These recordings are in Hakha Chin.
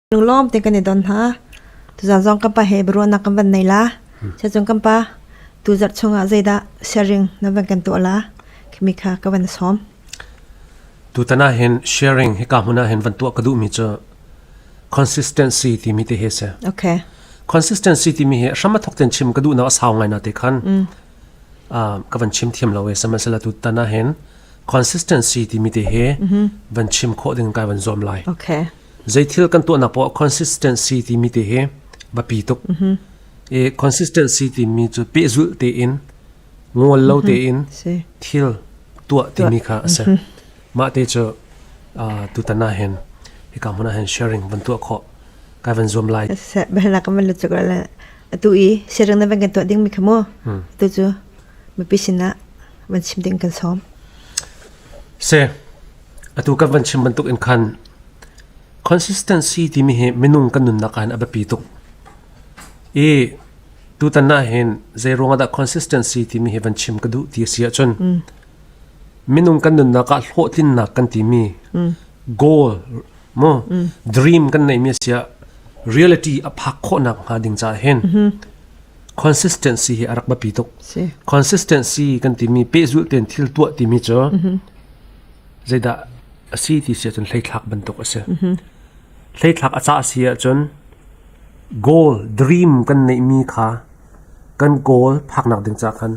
Lunglawm te kan i don hna. Tuzan zong kan pa he biaruahnak kan van nei la. Cun kan pa tuzarh chungah zeidah sharing na van kan tuah la? Khimi kha ka van sawm. Tutan ah hin sharing hika hmun ah hin van tuah ka duhmi cu consistency timi te hi si. Okay. Consistency timi hi hram a thok ten chim ka duhnak a sau ngai na te khan ka van chim thiam lo e sihmanhsehlaw tutan ah hin consistency timi te hi van chim khawh ding kai van zuam lai. Okay. Zeithil kan tuahnak poah consistency timi te hi biapi tuk. E consistency timi cu pehzulh tein ngol lo tein thil tuah timi kha a si. Mah te cu tutan ah hin hika hmun ah hin sharing van tuah khawh kai van zuam lai. Bahala kan van lut cuk la atu i sharing na van kan tuah ding mi kha mu tu cu mipi sinah van chim ding kan sawm. Se atu kan van chim bantuk in khan consistency timi hi minung kan nunnak ah hin a biapi tuk. I tutan ah hin zei ruangah dah consistency timi hi van chim ka duh ti a si ahcun minung kan nunnak ah hlawhtlinnak kan timi goal mo dream kan neihmi a si ah reality a phak khawhnak hnga ding caah hin consistency hi a rak biapi tuk. Consistency kan timi pehzulh tein thil tuah timi cu zeidah a si ti si ahcun hleithlak bantuk a si. Hleithlak a cah si ahcun goal dream kan neihmi kha kan goal phaknak ding caah khan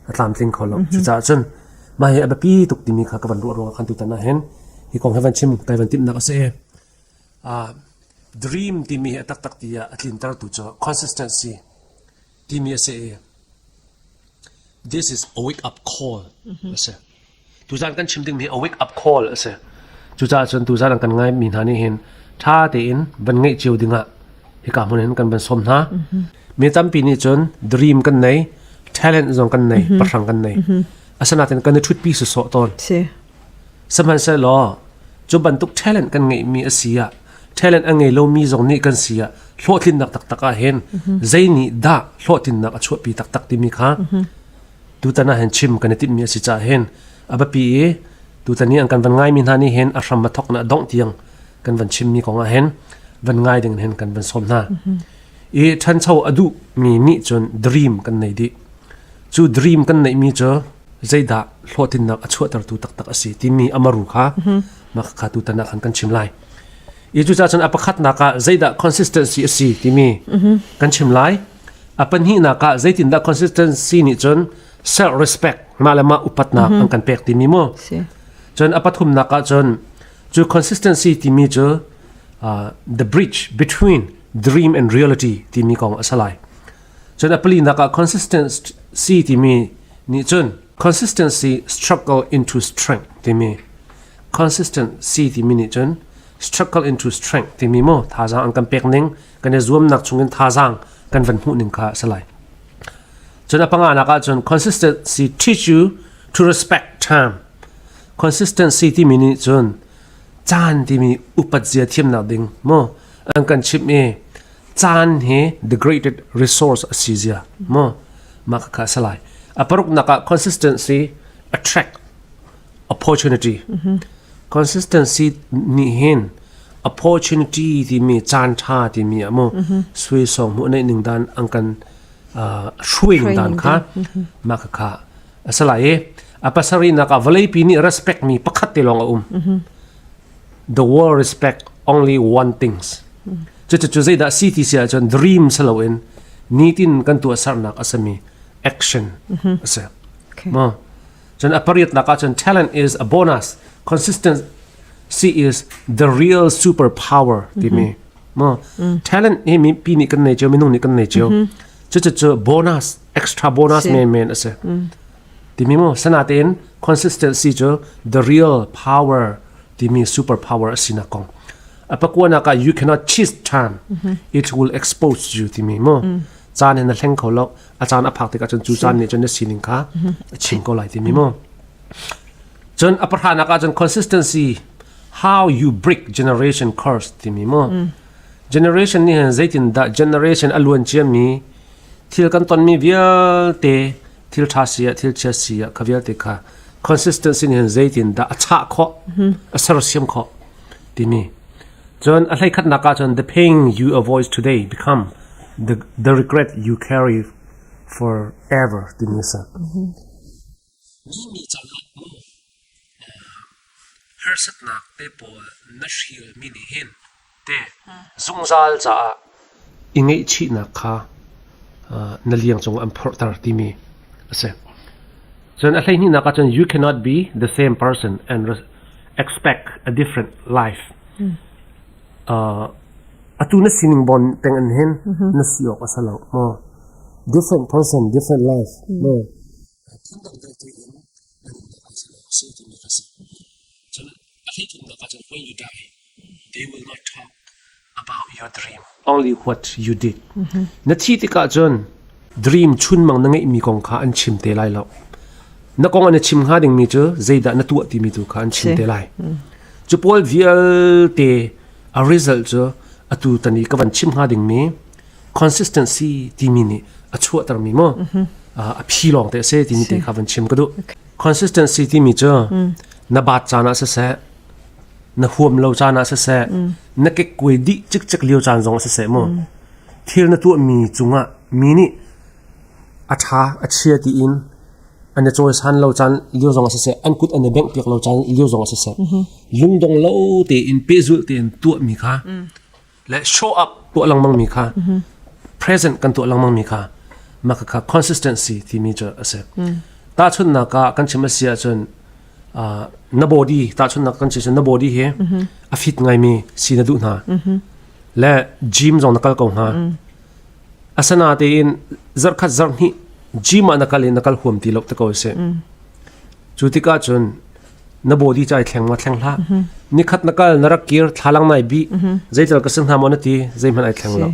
a tlamtling kho lo. Cucaah cun mah hi a biapi tuk timi kha ka van ruah ruangah khan tutan ah hin hi kong hi van chim kai van timhnak a si. Dream timi hi a taktak ti ah a tlintertu cu consistency timi a si i this is a wake up call a si. Tuzan kan chim dingmi a wake up call a si. Cucaah cun tuzan an kan ngai mi hna nih hin ṭha tein van ngeih cio dingah hika hmun hin kan van sawm hna. Mi tampi nih cun dream kan nei, talent zong kan nei, pahrang kan nei. Asinain kan i ṭhutpi sawsawh tawn. Si. Sihmanhsehlaw cu bantuk talent kan ngeihmi a si ah talent a ngei lomi zong nih kan si ah hlawhtlinnak taktak ah hin zei nih dah hlawhtlinnak a chuahpi taktak timi kha tutan ah hin chim kan i timhmi a si caah hin a biapi i tutan i an kan van ngaimi hna nih hin a hram a thok na a dongh tiang kan van chimmi kong ah hin van ngai ding hin kan van sawm hna. I ṭhancho a duhmi nih cun dream kan nei dih. Cu dream kan neihmi cu zeidah hlawhtlinnak a chuahtertu taktak a si timi amaru kha mah kha tutan ah khan kan chim lai. I cucaah cun a pakhatnak ah zeidah consistency a si timi kan chim lai. A pahnihnak ah zeitindah consistency nih cun self respect mah le mah upatnak an kan pek timi mu. Cun a pathumnak ah cun cu consistency timi cu the bridge between dream and reality timi kong a si lai. Cun a palinak ah consistency timi nih cun consistency struggle into strength timi consistency timi nih cun struggle into strength timi mu thazaang an kan pek ning kan i zuamnak chungin thazaang kan van hmuh ning kha a si lai. Cun a panganak ah cun consistency teach you to respect time. Consistency timi nih cun caan timi upat zia thiamnak ding mu an kan chimh i caan hi degraded resource a si zia mu mah kha a si lai a paruknak ah consistency attract opportunity consistency nih hin opportunity timi caan tha timi ah mu sui song mu nei ning dan an kan hruai ning dan kha mah kha a si lai i A pasarihnak ah vawleipi nih respect mi pakhat te lawng a um. The world respect only one things. Cucu zeidah si ti si ahcun dream si loin nitin kan tuahsernak a simi action a si. Ma cun a pariatnak ahcun talent is a bonus, consistency is the real superpower timi. Ma talent hi mi pi nih kan nei cio, minung nih kan nei cio. Cucu cu bonus, extra bonus men men a si. Timi mu sanatein consistency cu the real power timi super power a sinak kong. A pakuanak ah you cannot cheat time. It will expose you timi mu. Caan hin na hleng kho lo. A caan a phak tikah cun cu caan nih cun na sining kha a chim ko lai timi mu. Cun a pahranak ah cun consistency how you break generation curse timi mu. Generation nih hin zeitin dah generation a luan ciami thil kan tonmi vialte thil ṭha si ah thil chia si ah kha vialte kha consistency nih hin zeitin dah a chah khawh a sersiam khawh timi cun a hleikhatnak ah cun the pain you avoid today become the regret you carry forever timi a si. Mi caan ah mu harsatnak te pawl na hrialmi nih hin te zungzal caah i ngaihchihnak kha na liang cung an phorhter timi a si. Cun a hleihnihnak ah cun you cannot be the same person and expect a different life. Atu na sining bon peng in hin na si awk a si lo maw? Different person, different life. Maw? Phundang deuh tein na nunnak ah si a si timi kha si. Cun a hleitlungnak ah cun when you die, they will not talk about your dream. Only what you did. Na thi tikah cun dream chunmang na ngeihmi kong kha an chim te lai lo. Na kong an i chim hnga dingmi cu zeidah na tuah timi tu kha an chim te lai. Cu pawl vialte a result cu atu tan i ka van chim hnga dingmi consistency timi nih a chuahtermi mu a phi lawng te a si timi te kha van chim ka duh consistency timi cu na baat caan ah siseh na huam lo caan ah siseh na kekkuai dih cikcek lio caan zong ah siseh mu thil na tuahmi cungah mi nih a ṭha a chia tiin an i cawisan lo caan lio zong ah siseh an kut an i bengh piak lo caan lio zong ah siseh lungdong lo tein pehzulh tein tuahmi kha le show up tuah lengmang mi kha present kan tuah lengmang mi kha mah kha consistency timi cu a si tahchunhnak ah kan chim a si ahcun na body tahchunhnak kan chim na body hi a fit ngaimi si na duh hna le gym zong na kal ko hnga asana tein zarkhat zarhnih gym ah na kal in na kal huam ti lo te ko si cu tikah cun na body ca i thleng ma thleng hlah nikhat na kal na rak kir thlalang nai bi zeital ka sing hna maw na ti zeihmanh ai thleng lo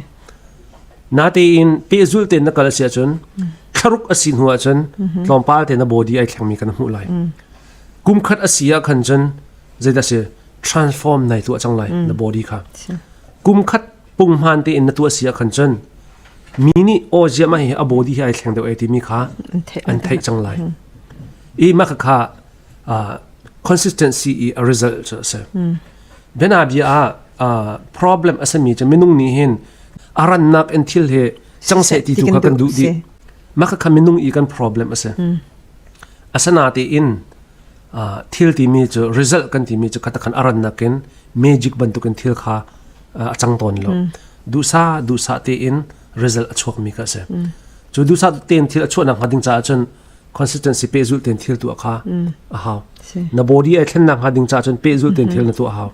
na tein pehzul tein na kal a si ahcun thlaruk a si hnu ahcun tlawmpal te na body ai thleng mi kan hmuh lai kum khat a si ah khan cun zeidah si transform nai tuah cang lai na body kha kum khat punghman tein na tuah si ah khan cun mi nih aw zia ma hi a body hi ai thleng deuh ai timi kha an theih cang lai i mah kha consistency i a result cu a si biana bia ah problem a simi cu minung nih hin a rannak in thil hi cang seh ti tu kha kan duh dih mah kha minung i kan problem a si asana tein thil timi cu result kan timi cu khatakhan a rannak in magic bantukin thil kha a cang tawn lo duhsa duhsa tein result a chuak mi kha a si cu duhsa tein thil a chuahnak hnga ding caah cun consistency pehzulh tein thil tuah kha a hau na body ai thlennak hnga ding caah cun pehzulh tein thil na tuah hau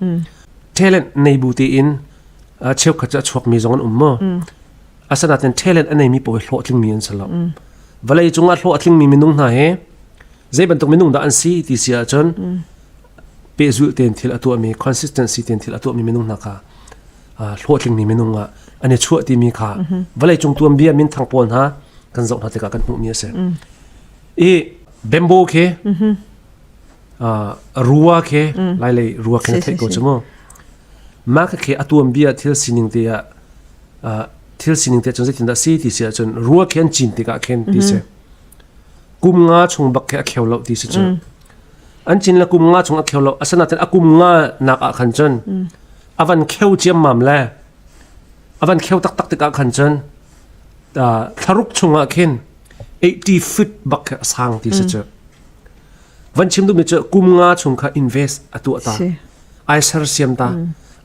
talent nei bu tein cheukhat cu a chuak mi zong an um mu asanaten talent a nei mi pawl hlawhtling mi an si lo vawlei cungah hlawhtling mi minung hna hi zei bantuk minung dah an si ti si ahcun pehzulh tein thil a tuahmi consistency tein thil a tuahmi minung hna kha hlawhtling mi minung ah an i chuah timi kha vawlei cung tuanbia minthang pawl hna kan zoh hna tikah kan hmuhmi a si i bamboo khi rua khi lailei rua khi na theih ko cu mu mah khi a tuanbia thil sining te ah thil sining te cun zeitin dah si ti si ahcun rua khi an cin tikah khin ti si kum nga chung bak khi a kheu lo ti si cu an cin le kum nga chung a kheu lo asinain a kum nga nak ah khan cun a van kheu ciammam le a van kheu taktak tikah khan cun thlaruk chungah khin 80 feet bak khi a sang ti si cu. Van chim duhmi cu kum nga chung kha invest a tuah ta. Ai sersiam ta.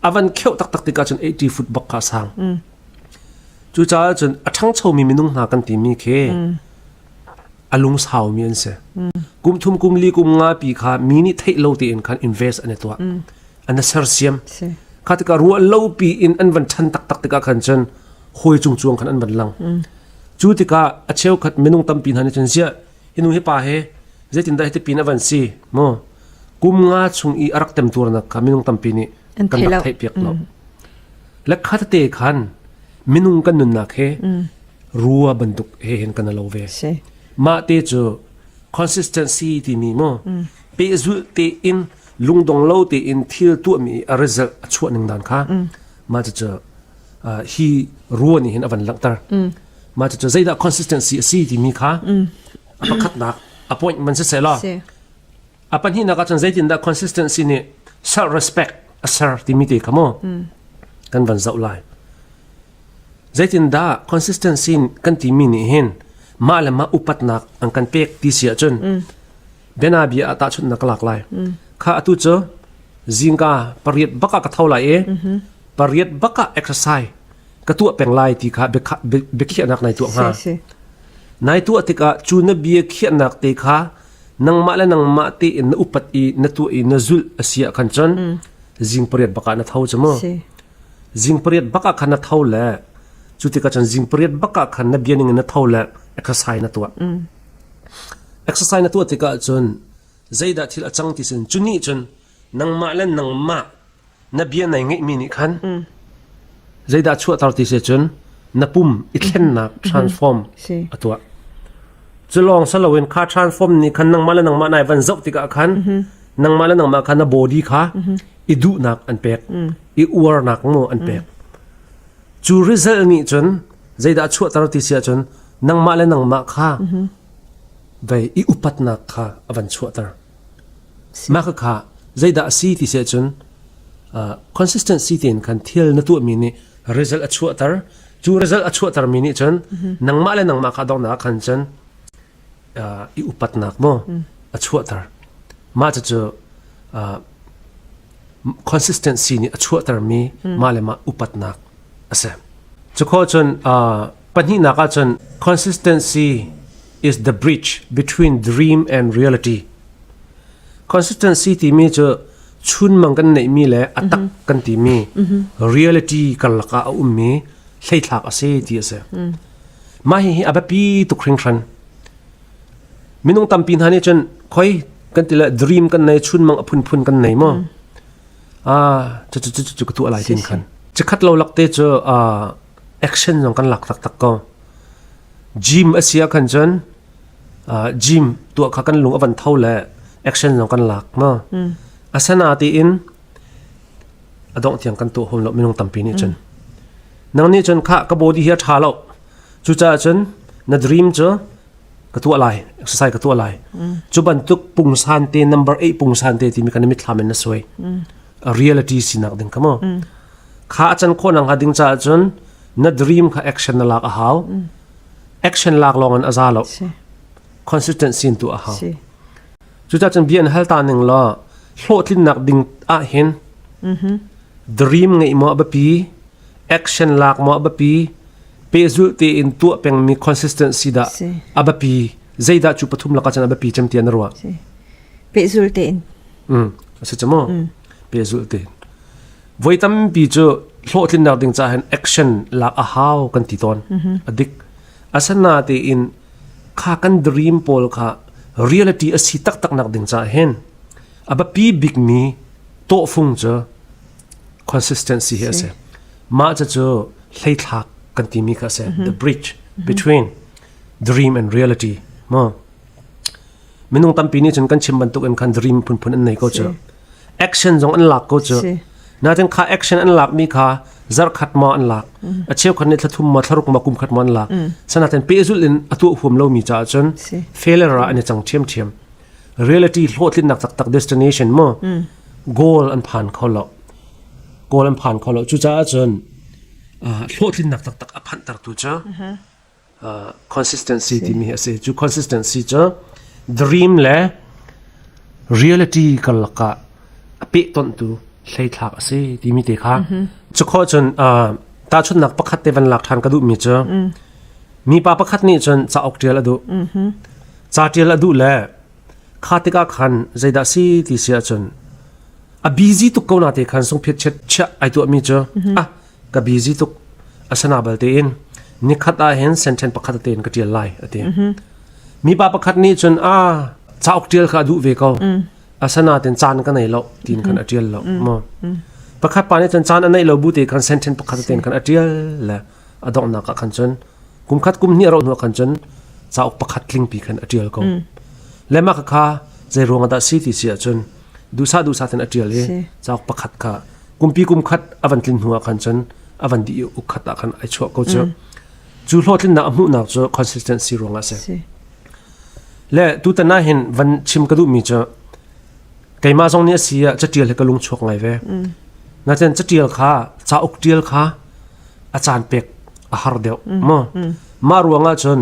A van kheuh taktak tikah cun 80 foot bak kha a sang. Cucaah cun a ṭhangchomi minung hna kan timi khi a lungsaumi an si. Kum thum kum li kum nga pi kha mi nih theih lo tein khan invest an i tuah. An i sersiam. Kha tikah ruah lo pi in an van ṭhan taktak tikah khan cun hawi cung cuang khan an van lang. Cu tikah a cheukhat minung tampi hna nih cun ziah hi nu hi pa he zeitindah hiti pin a van si mu kum nga chung i a rak temtuarnak kha minung tampi nih kan rak theih piak lo. Le kha tete khan minung kan nunnak he rua bantuk he hin kan lo ve. Mah te cu consistency timi mu pehzulh tein lungdong lo tein thil tuahmi a result a chuah ning dan kha mah cu hi rua nih hin a van langhter. Mah cu zeidah consistency a si timi kha a pakhatnak appointment si seh law a pahnihnak ah cun zeitindah consistency nih self respect a ser timi te kha mu kan van zoh lai. Zeitindah consistency kan timi nih hin mah le mah upatnak an kan pek ti si ahcun biana bia ah tahchunhnak ka lak lai. Kha atu cu zingka pariat bak ah ka tho lai i pariat bak ah exercise ka tuah peng lai ti kha biakhiahnak nai tuah hnga. Nai tuah tikah cu na bia khiahnak te kha nangmah le nangmah tein na upat i na tuah i na zulh a si ah khan cun zing pariat bak ah na tho cu mu. Zing pariat bak ah khan na tho le cu tikah cun zing pariat bak ah khan na bia ning in na tho le exercise na tuah. Exercise na tuah tikah cun zeidah thil a cang ti sin cu nih cun nangmah le nangmah na bia nai ngeihmi nih khan zeidah chuahter ti si cun na pum i thlennak transform a tuah. Cu lawng sa loin kha transform nih khan nangmah le nangmah nai van zoh tikah khan nangmah le nangmah kha na body kha i duhnak an pek i uarnak mu an pek. Cu result nih cun zeidah chuahter ti si ahcun nangmah le nangmah kha vei i upatnak kha a van chuahter. Mah khakha zeidah a si ti si ahcun consistency tein khan thil na tuahmi nih result a chuahter. Cu result a chuahtermi nih cun nangmah le nangmah kha donghnak ah khan cun i upatnak maw a chuahter. Mah cucu consistency nih a chuahtermi mah le mah upatnak a si. Cu khawh cun pahnihnak ah cun consistency is the bridge between dream and reality. Consistency timi cu chunmang kan neihmi le a tak kan timi reality karlak ah a ummi hleithlak a si ti a si. Mah hihi a biapi tuk hringhran. Minung tampi hna nih cun khoi kan ti le dream kan nei chunmang a phunphun kan nei maw? Ah, cu cu cu cu ka tuah lai tin khan. Chikhat lo lak te cu action zong kan lak taktak ko. Gym a si ah khan cun gym tuah kha kan lung a van tho le action zong kan lak ma. Asana tiin a dongh tiang kan tuah hom lo minung tampi nih cun. Nang nih cun kha ka body hi a tha lo. Cucaah cun na dream cu ka tuah lai, exercise ka tuah lai. Cu bantuk pungsan te number 8 pungsan te timi kan mitthlam in na suai. A reality sinak ding kha mo. Kha a can khawh nang ha ding caah cun na dream kha action na lak a hau. Action lak lawng in a za lo. Consistency in tuah a hau. Cucaah cun bia in hal ta ning law hlawhtlinnak ding ah hin dream ngeih maw a biapi, action lak maw a biapi, pehzulh tein tuah pengmi consistency dah a biapi zeidah cu pathum lakah cun a biapi cem tiah na ruah? Pehzulh tein. A si cu maw? Pehzulh tein. Voi tampi cu hlawhtlinnak ding caah hin action lak a hau kan ti tawn. A dik. Asana tein kha kan dream pawl kha reality a si taktak nak ding caah hin a biapi bikmi tawhfung cu consistency hi a si. Mah cu hleithlak kan timi kha a si. The bridge between dream and reality. Mo. Minung tampi nih cun kan chim bantuk in khan dream phunphun an nei ko cu. Action zong an lak ko cu. Natin kha action an lak mi kha zarkhat ma an lak. A cheukhat nih thlathum ma thlaruk ma kum khat ma an lak. Sanaten pehzul in a tuah huam lomi caah cun failure ah an i cang ṭhiamṭhiam. Reality hlawhtlinnak taktak destination mo goal an phan kho lo. Goal an phan kho lo. Cucaah cun hlawhtlinnak taktak a phanhtertu cu consistency timi hi a si. Cu consistency cu dream le Reality karlak ah a pehtonhtu hleithlak a si timi te kha. Cukhawh cun tahchunhnak pakhat te van lak ṭhan ka duhmi cu mipa pakhat nih cun cauk ṭial a duh. Ca ṭial a duh le kha tikah khan zeidah si ti si ahcun a busy tuk ko na te khan sungphiat chiat chiah ai tuahmi cu ah ka busy tuk asana balte in nikhat ah hin sentence pakhat te in ka ṭial lai a ti. Mipa pakhat nih cun a cauk ṭial kha a duh ve ko. Asana ten caan ka nei lo tin khan a ṭial lo mo. Pakhat pa nih cun caan a neih lo bu te khan sentence pakhat ten khan a ṭial le a donghnak ah khan cun kum khat kum hnih a roh hnu ah khan cun cauk pakhat tlingpi khan a ṭial ko. Le mah kha zei ruang dah si ti si ahcun duhsah duhsah ten a ṭial i cauk pakhat kha kumpi kum khat a van tlin hnu ah khan cun a van dih i uk khat ah khan ai chuah ko cu. Cu hlawhtlinnak a hmuhnak cu consistency ruangah a si. Le tutan ah hin van chim ka duhmi cu keimah zong nih a si ah catial hi ka lung chuak ngai ve. Naten catial kha cauk tial kha a caan pek a har deuh mo. Mah ruangah cun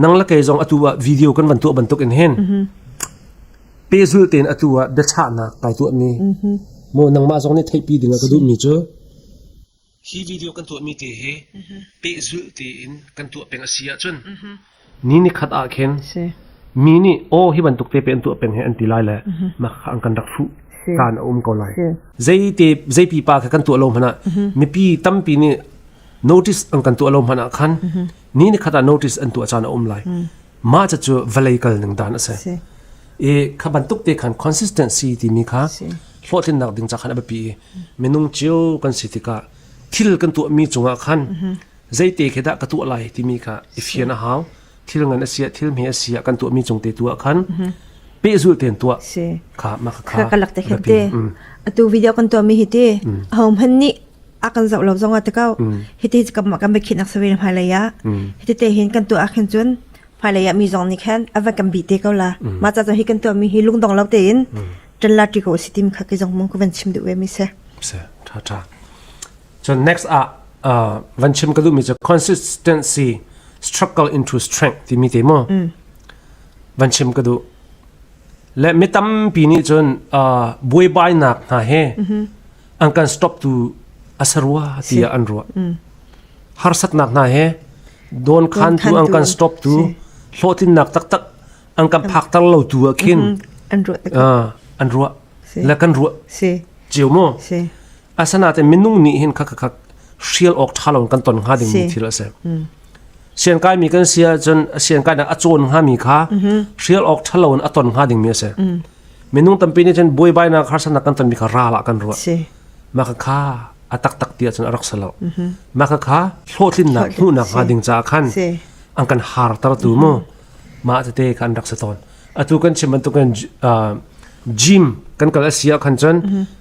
nang le kei zong atu ah video kan van tuah bantuk in hin pehzul tein atu ah biachahnak kai tuahmi mo nangmah zong nih theihpi ding ah ka duhmi cu Hi video kan tuahmi te hi pehzulh tein kan tuah peng a si ahcun ni ni khat ah khin mi nih aw hi bantuk te pe an tuah peng he an ti lai le mah kha an kan rak fuh caan a um ko lai. Zei te zei pipa kha kan tuah lo hmanh ah mipi tampi nih notice an kan tuah lo hmanh ah khan ni ni khat ah notice an tuah caan a um lai. Mah ca cu vawlei kal ning dan a si. I kha bantuk te khan consistency timi kha hlawhtlinnak ding ca khan a biapi i minung cio kan si tikah thil kan tuahmi cungah khan zeite khi dah ka tuah lai timi kha i fian a hau. Thil ngan a si ah thil hme a si ah kan tuahmi cung te tu ah khan pehzulh tein tuah kha mah kha ka lak te khan te atu video kan tuahmi hi te ahom han nih a kan zoh lo zong ah te kau hiti kan kan biakhin ak savel hmailei ah hiti te hin kan tuah ah khin cun hmailei ah mi zong nih khan a va kan bi te ko la mah ca hi kan tuah mi hi lungdong lo tein ṭan la ṭi ko si tim kha ki zong mung ka van chim duh ve mi se se tha tha so next ah van chim ka duh mi cu consistency struggle into strength timi te mo van chim ka duh le mi tampi nih cun buaibainak hna he an kan stop tu a si rua tiah an ruah. Harsatnak hna he don khan tu an kan stop tu hlawhtlinnak taktak an kan phakter lo tu ah khin an ruah an ruah le kan ruah cio mu asana te minung nih hin kha kha hrial awk tha lo kan ton hnga ding mi thil a si sian kai mi kan sia cun sian kai nak a cawn hnga mi kha hrial awk tha lo in a ton hnga ding mi a si Minung tampi nih cun buaibainak harsatnak kan tonmi kha ral ah kan ruah. Mah kha a taktak ti ahcun a rak si lo. Mah kha hlawhtlinnak hmuhnak hnga ding caah khan an kan hartertu mu mah tete kha an rak si tawn. Atu kan chim bantukin gym kan kal a si ah khan cun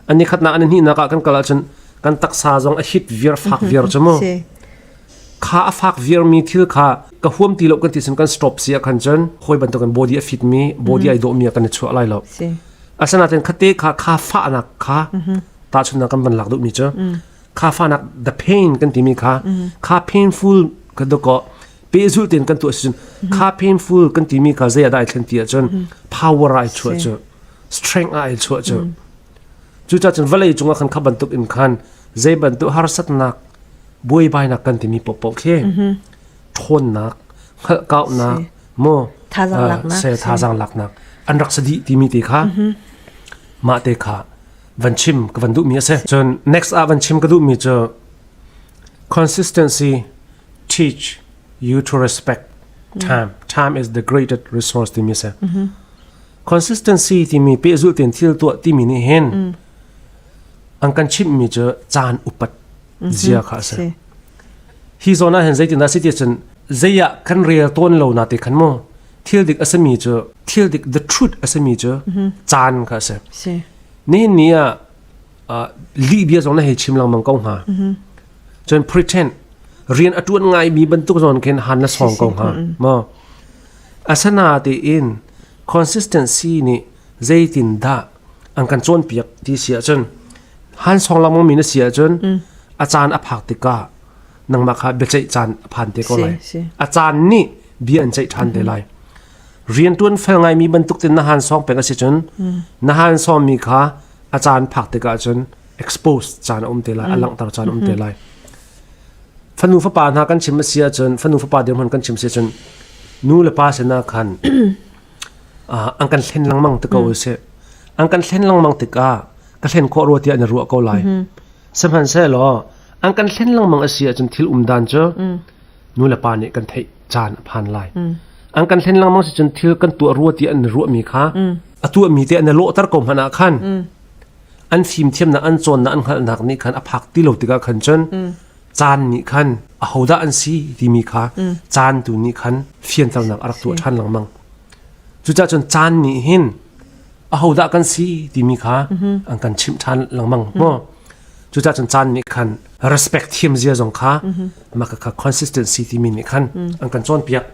ani khatnak ani hnihnak ah kan kal ahcun kan taksa zong a hit viar fak viar cu mu. Kha a fak viarmi thil kha ka huam ti lo kan ti cun kan stop si ah khan cun hawi bantukin body a fit mi body ai dawh mi ah kan i chuah lai lo. Asinain khate kha kha fahnak kha tahchunnak kan van lak duhmi cu kha fahnak the pain kan timi kha kha painful ka doko pehzulh tein kan tuah si cun kha painful kan timi kha zei ah dah ai thlen ti ahcun power ai chuah cu strength ah ai chuah cu cucaah cun vawlei cungah khan kha bantuk in khan zei bantuk harsatnak buaibainak kan timi paohpaoh khi ṭhawnnak hngalhkauhnak maw thazaang laknak se thazaang laknak an rak sadi timi te kha mah te kha van chim ka van duhmi a si cun next ah van chim ka duhmi cu consistency teach you to respect time time is the greatest resource timi a si consistency timi pehzulh tein thil tuah timi nih hin an kan chimhmi cu caan upat zia kha a si. Hi zawn ah hin zeitindah si ti cun zei ah kan rel tawn lo na te khan mu thil dik a simi cu thil dik the truth a simi cu caan kha a si. Nihin ni ah lih bia zong na hei chim lengmang ko hnga. Cun pretend rian a tuan ngai mi bantuk zawn khin han na song ko hnga mo asana tein consistency nih zeitindah an kan cawnpiak ti si ahcun han song lengmang mi na si ahcun a caan a phak tikah nangmah kha biaceih caan a phan te ko lai a caan nih bia an ceih ṭhan te lai. Riantuan fel ngaimi bantuk tin na han sawng peng a si cun na han sawmmi kha a caan phak tikah cun expose caan a um te lai, a langhter caan a um te lai. Fanu fapa hna kan chim a si ahcun fanu fapa dirhmun kan chim si ahcun nu le pa sinah khan an kan hlen lengmang te ko sih. An kan hlen lengmang tikah ka hlen khawh rua tiah na ruah ko lai. Sihmanhsehlaw an kan hlen lengmang a si ahcun thil um dan cu nu le pa nih kan theih caan a phan lai. An kan hlen lengmang si cun thil kan tuah rua ti an ruahmi kha a tuahmi te an i lawhter ko hmanh ah khan an fimthiamnak an cawnnak an hngalhnak nih khan a phak ti lo tikah khan cun caan nih khan ahodah an si timi kha caan tu nih khan fianternak a rak tuah ṭhan lengmang. Cucaah cun caan nih hin ahodah kan si timi kha an kan chimh ṭhan lengmang maw? Cucaah cun caan nih khan respect thiam zia zong kha mah kha consistency timi nih khan an kan cawnpiak.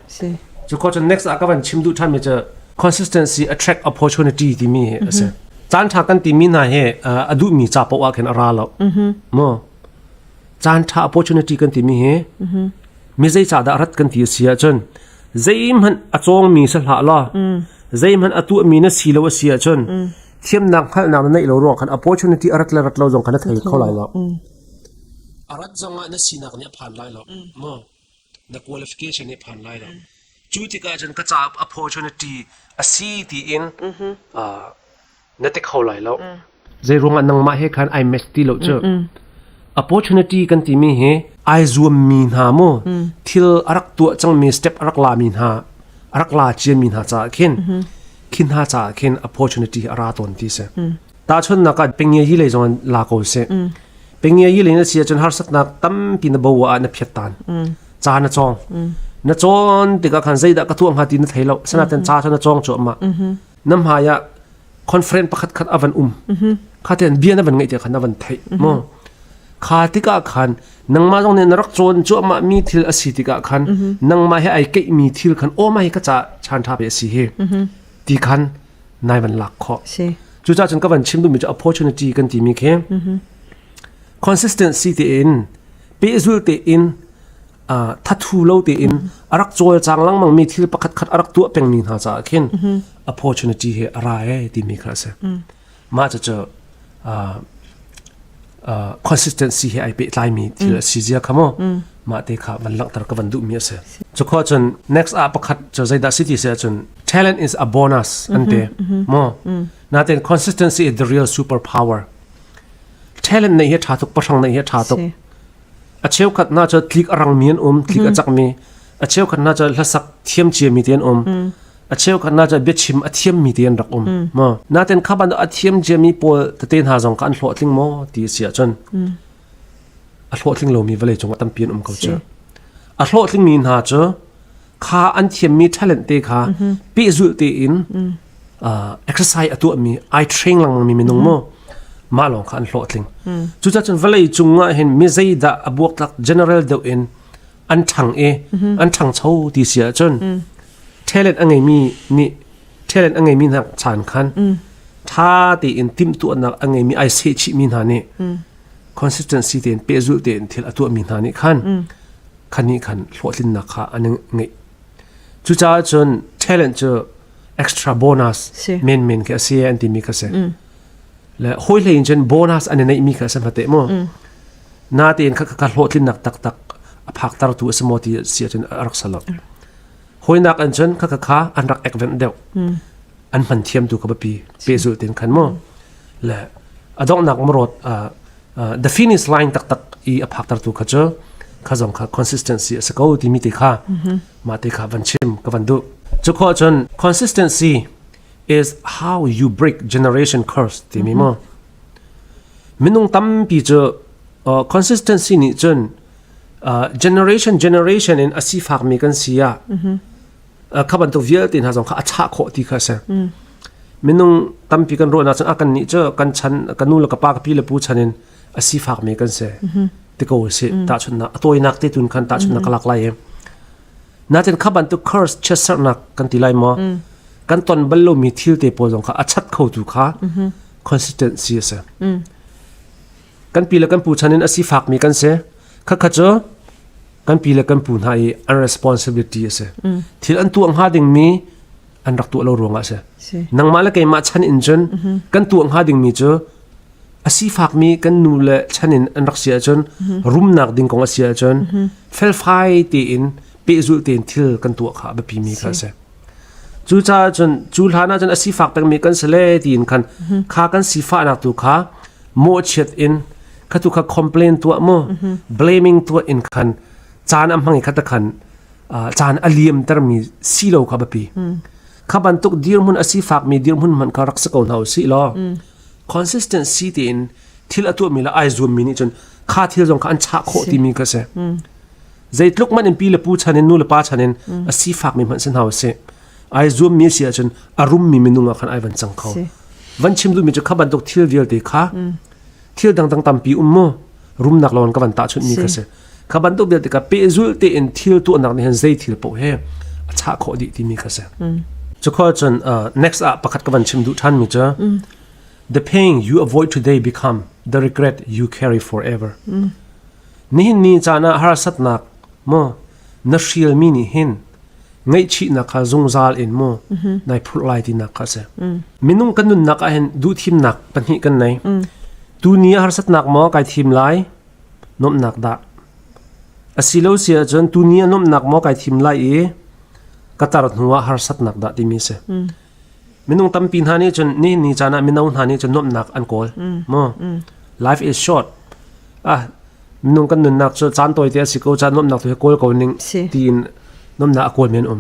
Cu ko cun next ah ka van chim duh ṭhanmi cu consistency attract opportunity timi hi a si. Caan ṭha kan timi hna hi a duhmi ca paoh ah khin a ra lo. Maw? Caan ṭha opportunity kan timi hi mi zei ca dah rat kan ti a si ahcun zeihmanh a cawngmi si hlah law zeihmanh a tuahmi na si lo a si ahcun thiamnak hngalhnak na neih lo ruang khan opportunity a rat le rat lo zong khan na thei kho lai lo. A rat zong ah na sinak nih a phan lai lo. Maw? Na qualification nih a phan lai lo. Cu tikah cun ka caah opportunity a si tiin na ti kho lai lo. Zei ruangah nangmah he khan ai match ti lo cu. Opportunity kan timi hi ai zuammi hna mu thil a rak tuah cangmi step a rak lami hna a rak la ciami hna caah khin khi hna caah khin opportunity a ra tawn ti si. Tahchunhnak ah pengye yi lei zong in la ko sih. Pengye yi lei na si ahcun harsatnak tampi na bo ah na phiat tan. Ca na cawng. Na cawn tikah khan zeidah ka tuah hnga ti na thei lo. Sanaten ca cu na cawng cuahmah. Na hmai ah conference pakhat khat a van um. Kha ten bia na van ngeih tikah khan na van theih. Mo. Kha tikah khan nangmah zong nih na rak cawn cuahmah mi thil a si tikah khan nangmah he ai keih mi thil khan aw mah hi ka ca chan tha pe a si hi. Ti khan nai van lak khawh. Cucaah cun ka van chim duhmi cu opportunity kan timi khi consistency tein pehzul tein thathu lo tein a rak cawlcang lengmang mi thil pakhat khat a rak tuah pengmi hna caah khin opportunity hi a ra e timi kha a si. Mah cucu consistency he ai pehtlaimi thil a si zia kha mu mah te kha van langhter ka van duhmi a si. Cu khawh cun next ah pakhat cu zeidah si ti si ahcun talent is a bonus an ti mu natin consistency is the real superpower. Talent nei hi a ṭha tuk pahrang nei hi a ṭha tuk. A cheukhat hna cu tlik a rangmi an um, tlik a cakmi. A cheukhat hna cu hlasak thiam ciami te an um. A cheukhat hna cu biachim a thiammi te an rak um. Maw? Natin kha bantuk a thiam ciami pawl tete hna zong kha an hlawhtling maw ti a si ahcun a hlawhtling lomi vawlei cung ah tampi an um ko cu. A hlawhtlingmi hna cu kha an thiammi talent te kha pehzulh tein exercise a tuahmi ai train lengmangmi minung mu mah lawng kha an hlawhtling. Cucaah cun vawlei cung ah hin mi zeidah a buaktlak general deuh in an ṭhang i an ṭhangcho ti si ahcun talent a ngeimi nih talent a ngeimi hna chan khan ṭha tein timhtuahnak a ngeimi ai sehchihmi hna nih consistency tein pehzulh tein thil a tuahmi hna nih khan khan nih khan hlawhtlinnak kha an ngeih. Cucaah cun talent cu extra bonus men khi a si an timi kha si. Le hawi hlei in cun bonus an i neihmi kha a si hmate mu. Natein kha kha hlawhtlinnak taktak a phaktertu a si maw ti si ahcun a rak si lo. Hawinak an cun kha kha an rak ekvenh deuh. An hman thiamtu kha biapi pehzulh tin khan mu. Le a donghnak marawt the finish line taktak i a phaktertu kha cu kha zong kha consistency a si ko timi te kha mah te kha van chim ka van duh. Cu khawh cun consistency is how you break generation curse timi mu. Minung tampi cu consistency nih cun generation generation in a sifakmi kan si ah kha bantuk vialte hna zong kha a chah khawh ti kha a si. Minung tampi kan ruahnak cun a kan nih cu kan chan ka nu le ka pa ka pi le pu chan in a sifakmi kan si ti ko si tahchunhnak a tawinak te tun khan tahchunhnak ka lak lai i natin kha bantuk curse chiatserhnak kan ti lai maw kan ton bal lomi thil te pawl zong kha a chat kho tu kha consistency a si. Kan pi le kan pu chan in a sifakmi kan si. Khakha cu kan pi le kan pu hna i an responsibility a si. Thil an tuah hnga dingmi An rak tuah lo ruangah a si. Nangmah le keimah chan in cun kan tuah hnga dingmi cu a sifakmi kan nu le chan in an rak si ahcun rumnak ding kong a si ahcun felfai tein pehzulh tein thil kan tuah kha a biapimi kha a si. Cucaah cun cu hlan ah cun a sifak pengmi kan si le tiin khan kha kan sifahnak tu kha mawhchiat in kha tu kha complain tuah mu blaming tuah in khan caan a hmang i kha ta khan caan a liamtermi si lo kha biapi. Kha bantuk dirhmun a sifakmi dirhmun hmanh kha rak si ko hna usih law consistency tein thil a tuahmi le ai zuammi nih cun kha thil zong kha an chah khawh timi kha si. Zeitluk man in pi le pu chan in nu le pa chan in a sifakmi hmanh si hna usih. Ai zuammi a si ahcun a rummi minung ah khan ai van cang kho. Van chim duhmi cu kha bantuk thil vialte kha thil dangdang tampi um mu rumnak lawng ka van tahchunhmi kha si. Kha bantuk vialte kha pehzulh tein thil tuahnak nih hin zei thil paoh he a chah khawh dih timi kha si. Cukhua cun next ah pakhat ka van chim duh ṭhanmi cu the pain you avoid today become the regret you carry forever. Nihin ni caan ah harsatnak maw na hrialmi nih hin ngaihchihnak kha zungzal in maw nai phurh lai tinak kha a si. Minung kan nunnak ah hin duhthimnak pahnih kan nei. Tuni ah harsatnak maw kai thim lai nuamhnak dah? Asilo si ahcun tuni ah nuamhnak maw kai thim lai i ka tar hnu ah harsatnak dah timi a si. Minung tampi hna nih cun nihin ni caan ah mino hna nih cun nuamhnak an kawl. Maw? Life is short. Ah, minung kan nunnak cu caan tawite a si ko caan nuamhnak tu hi kawl ko ning tiin nuamhnak a kawl mi an um.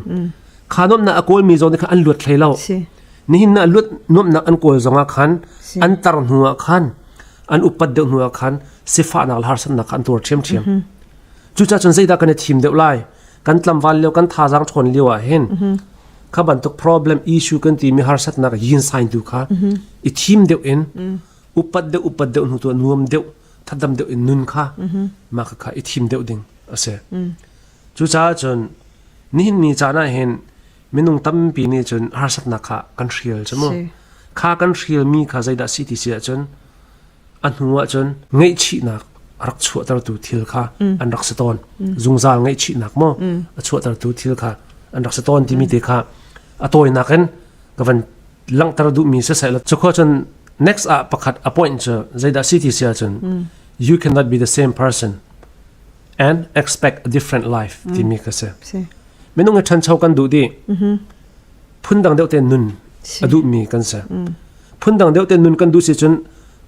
Kha nuamhnak a kawl mi zong nih khan an luat hlei lo. Nihin na luat nuamhnak an kawl zong ah khan an tar hnu ah khan an upat deuh hnu ah khan sifahnak le harsatnak kha an tuar ṭhiamṭhiam. Cucaah cun zeidah kan i thim deuh lai? Kan tlamval lio kan thazaang ṭhawn lio ah hin kha bantuk problem issue kan timi harsatnak yin sign tu kha i thim deuh in upat deuh upat deuh hnu tu nuam deuh thadam deuh in nun kha mah kha i thim deuh ding a si. Cucaah cun nihin ni caan ah hin minung tampi nih cun harsatnak kha kan hrial cu mu. Kha kan hrialmi kha zeidah si ti si ahcun a hnu ahcun ngaihchihnak a rak chuahtertu thil kha an rak si tawn. Zungzal ngaihchihnak maw a chuahtertu thil kha an rak si tawn timi te kha a tawinak in ka van langhter duhmi siseh la cukhua cun next ah pakhat a point cu zeidah si ti si ahcun you cannot be the same person and expect a different life timi kha si. Minung i ṭhancho kan duh dih. Phundang deuh te nun a duhmi kan si. Phundang deuh te nun kan duh si cun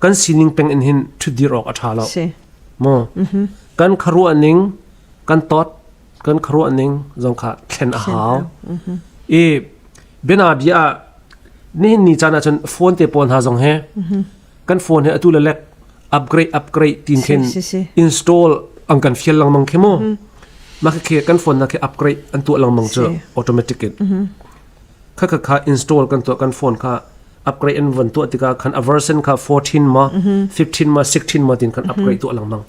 kan sining peng in hin ṭhutdir awk a ṭha lo. Maw? Kan khuaruah ning, kan tot, kan khuaruah ning zong kha thlen a hau. I biana bia ah nihin ni caan ah cun phone te pawl hna zong he kan phone he atu le lek upgrade upgrade tin khin install an kan fial lengmang khi mu mah khi kan phone na khi upgrade an tuah lengmang cu automatic in kha kha kha install kan tuah kan phone kha upgrade an van tuah tikah khan a version kha 14 ma 15 ma 16 ma tin kan upgrade tuah lengmang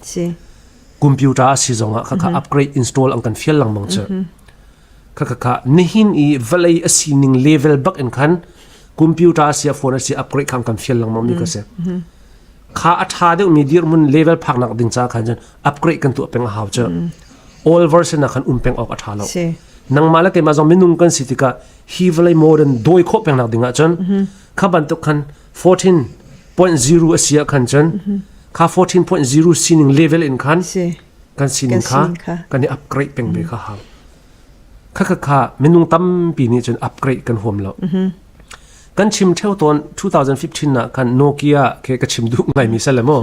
computer a si zongah kha kha upgrade install an kan fial lengmang cu kha kha kha nihin i vawlei a sining level bak in khan computer a si a phone a si upgrade khan kan fial lengmang mi ka si kha a tha deuh mi dirhmun level phak nak ding ca khan cun upgrade kan tuah peng a hau cu all version ah khan um peng awk a tha lo nangmah le keimah zong minung kan si tikah hi vawlei modern doi khawh peng nak ding ah cun kha bantuk khan 14.0 a si ah khan cun kha 14.0 sining level in khan kan sining kha kan i upgrade peng ve kha hau kha kha kha minung tampi nih cun upgrade kan huam lo kan chim theo tawn 2015 ah khan Nokia ke ka chim duh ngai mi sale mo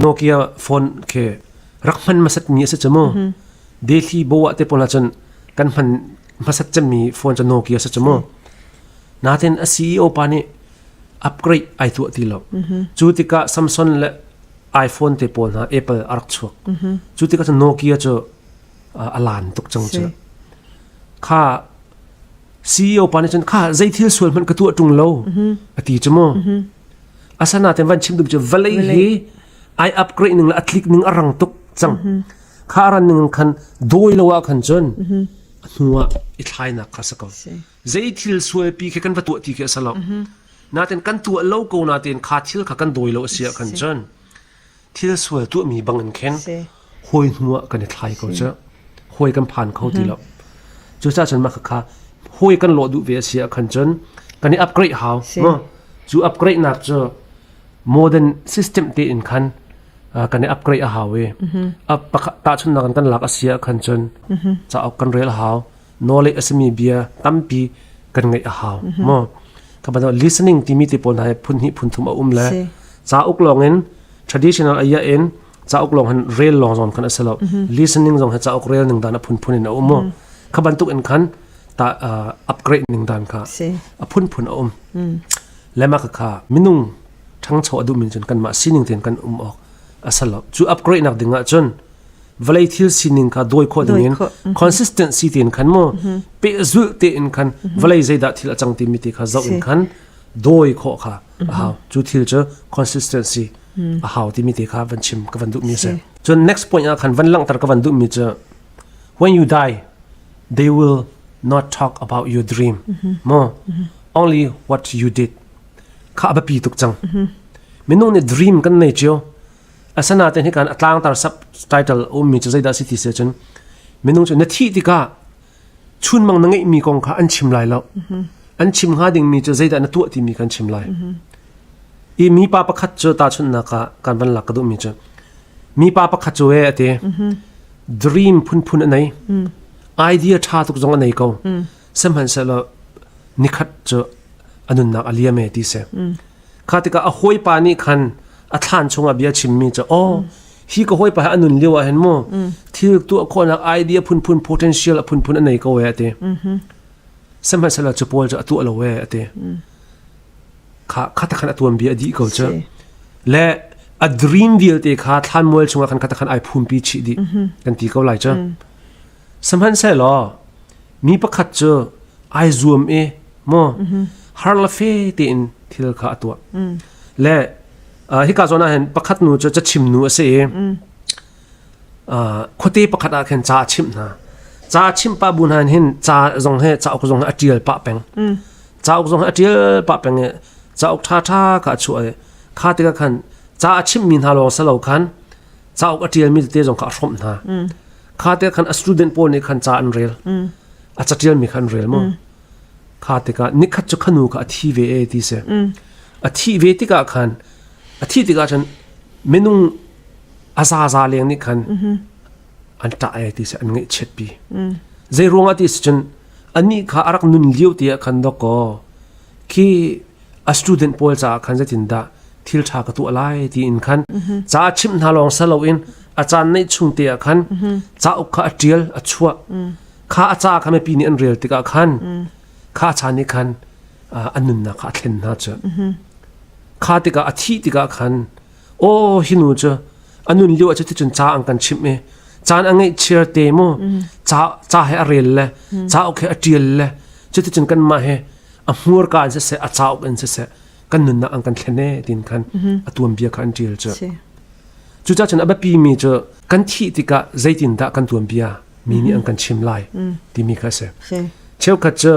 Nokia phone ke rak hman masat mi ase chamo Delhi bo te pola cun kan hman masat chami phone cha Nokia se chamo natin a CEO pa nih upgrade ai tuah ti lo cu tikah Samsung le iPhone te pawl hna Apple a rak chuak cu tikah cun Nokia cu a lan tuk cang cu kha CEO pa nih cun kha zei thil sual hmanh ka tuah ṭung lo a ti cu mu asana ten van chim dum cu vawlei hi ai upgrade ning le a tlik ning a rang tuk cang kha ran ning khan dawi lo ah khan cun a hnu ah i thlainak kha sa ko zei thil sual pi khi kan va tuah ti khi a sa lo natin kan tuah lo ko natin kha thil kha kan dawi lo a si ah khan cun thil sual tuahmi bang in khin hawi hnu ah kan i thlai ko cu hawi kan phan kho ti lo cucaah cun mah kha. Hawi kan lawh duh ve a si ah khan cun kan i upgrade hau. Cu upgrade nak cu modern system te in khan kan i upgrade a hau i tahchunhnak in kan lak a si ah khan cun cauk kan rel a hau. Knowledge a simi bia tampi kan ngeih a hau. Mo ka bantuk listening timi te pawl hna hi phun hnih phun thum a um le cauk lawng in traditional aya in cauk lawng han rel lawng zong khan a si lo. Listening zong hi cauk rel ning dan a phunphun in a um mu. Kha bantuk in khan ta upgrade ning dan kha a phunphun a um. Lema ka kha minung ṭhangcho a duhmi cun kanmah sining tein kan um awk a si lo. Cu upgrade nak ding ah cun vawlei thil sining kha dawi khawh ding in consistency tein khan mu pehzulh tein khan vawlei zeidah thil a cang timi te kha zoh in khan dawi khawh kha a hau. Cu thil cu consistency a hau timi te kha van chim ka van duhmi a si. Cun next point ah khan van langhter ka van duhmi cu when you die they will not talk about your dream mo only what you did kha a biapi tuk cang. Minung nih dream kan nei cio. Asanaten hi kan a tlangtar subtitle ummi cu zeidah si ti si cun minung cu na thih tikah chunmang na ngeihmi kong kha an chim lai lo. An chim hnga dingmi cu zeidah na tuah timi kan chim lai. I mipa pakhat cu tahchunhnak ah kan van lak ka duhmi cu mipa pakhat cu e ati dream phunphun a nei. Idea ṭha tuk zong a nei ko. Sihmanhsehlaw nikhat cu a nunnak a liam e ti si. Kha tikah a hawipa nih khan a thlan chungah bia chimmi cu oh hi ka hawipa hi a nun lio ah hin mu thil tuah khawhnak idea phunphun potential a phunphun a nei ko e a ti. Sihmanhsehlaw cu pawl cu a tuah lo e a ti. Kha kha khan a tuan bia a dih ko cu. Le a dream vialte kha thlanmual chungah khan kha khan ai phumpi chih dih kan ti ko lai cu. Sihmanhsehlaw mi pakhat cu ai zuam i maw har la fe tein thil kha a tuah. Le hika zawn ah hin pakhat nu cu cachim nu a si i khuate pakhat ah khin ca a chimh hna. Ca a chimh pah bu hna hin ca zong he cauk zong he a ṭial pah peng. Cauk zong he a ṭial pah peng i cauk ṭhaṭha kha a chuah i kha tikah khan ca a chimhmi hna lawng si lo khan cauk a ṭialmi tete zong kha a hrawmh hna. Kha te khan a student pawl nih khan ca an rel. A caṭialmi kha an rel maw? Kha tikah nikhat cu khanu kha a thi ve e ti si. A thih ve tikah khan a thih tikah cun minung a zaza leng nih khan an ṭah e ti si an ngaihchiat pi. Zei ruangah ti si cun anih kha a rak nun lio te ah khan dawkaw khi a student pawl caah khan zeitindah thil ṭha ka tuah lai tiin khan ca a chimh hna lawng si loin a caan neih chung te ah khan cauk kha a ṭial a chuah kha a ca kha mipi nih an rel tikah khan kha a caan nih khan an nunnak kha a thlen hna cu kha tikah a thih tikah khan aw hi nu cu a nun lio ah cuticun ca an kan chimh i caan a ngeih chiar te mu ca ca he a rel le cauk he a ṭial le cuticun kanmah he a hmurka in siseh a cauk in siseh kan nunnak an kan thlen e tin khan a tuanbia kha an ṭial cu cucaah cun a biapi mi cu kan thih tikah zeitindah kan tuanbia mi nih an kan chim lai timi kha a si cheukhat cu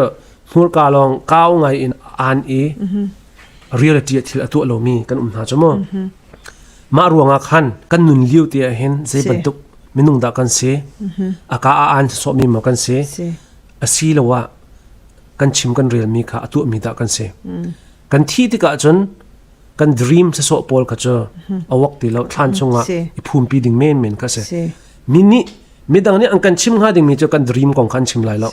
hmurka lawng kau ngai in an i reality ah thil a tuah lomi kan um hna cu mu mah ruangah khan kan nun lio te ah hin zei bantuk minung dah kan si a ka a an sawhmi maw kan si asiloah kan chim kan relmi kha a tuahmi dah kan si. Kan thih tikah cun kan dream sasawh pawl kha cu a wak ti lo thlan chungah i phumpi ding men men kha si. Mi nih midang nih an kan chim hnga dingmi cu kan dream kong kha an chim lai lo.